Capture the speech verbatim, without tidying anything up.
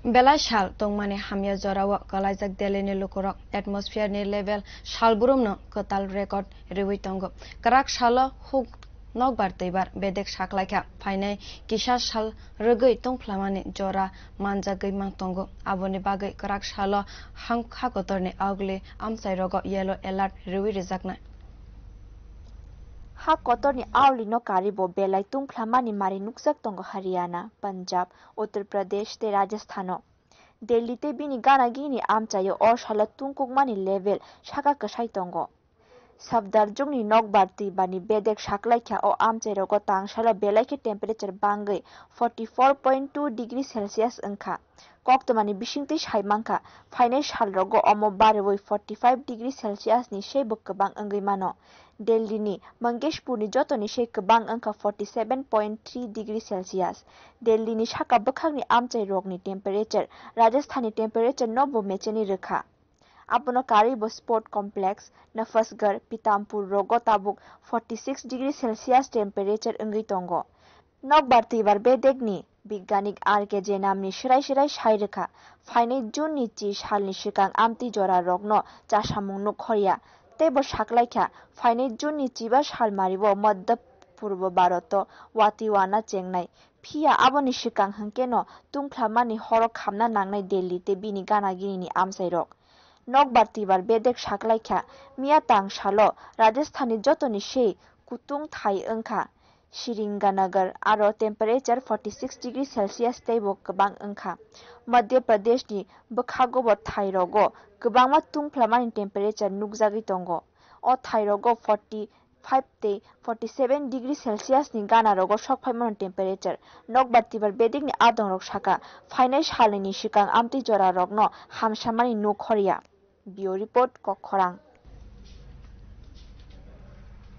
Belai sal tongmani hamya jorao kwlaijak Delhi ni lukurok atmosphere ni level salbrumno kwtal record riwi tongo. Kwrak salo huk nokbar twibar bedek saklaikha, phainai kisa sal rwgwi tongphlamani jora manjagwi mang tongo. Aboni bagwi kwrak salo hang-, ha kotorni augli amchairogo yellow alert riwi rijaknai. Ha kotorni aulino karibo belai tungphlamani mari nukjak tongo Haryana, Punjab, Uttar Pradesh tei Rajasthano. Delhi tei bini gana gini amchaio o salo tungkukmani level saka kwsai tongo. Safdarjungni nokbar twibarni bedek saklaikha o amchairogo tangsalo belai khe temperature bangwi forty four point two degree Celsius wngkha. Koktwmani bisingtwi sai mankha, phainai salrogo omo barwi forty five degree Celsius ni seibo kwbang wngwi mano. Delhi ni Mangeshpur ni jotoni sei kwbang wngkha forty seven point three degree Celsius. Delhi ni saka bwkhakni amchairokni temperature Rajasthan ni temperature no bo mecheni rwkha. Abono karwi bo Sport Complex, Nafasgarh, Pitampur rogo tabuk forty six degree Celsius temperature wngwi tongo. Nokbar twibar bedekni bigyanik R K Jenamni swrai swrai sai rwkha, phainai June ni chi salni swkang amtwi jora rokno chasamung nuk khorya. Tei bo saklaikha, phainai June ni chiba salmario Madhya Purbo Bharoto watwi wana chengnai. Phiya aboni swkang hwnkeno tungphlamani horo khamna nangnai Delhi tei bini gana ginini amchairok. Nokbar twibar bedek saklaikha, miya tang salo Rajasthanni jotoni sei kutung thai wngkha. Sriganganagar aro temperature forty six degree Celsius teibo kwbang wngkha. Madhya Pradeshni bwkhagobo thairogo kwbangma tungphlamani temperature nukjagwi tongo. O thairogo forty five tei forty seven degree Celsius ni gana rogo sok phaimano temperature. Nokbar twibar bedekni adongrok saka, phainai salnini swkang amtwi jora rokno hamsamani nuk khorya. Bureau Report, Kokkhorang.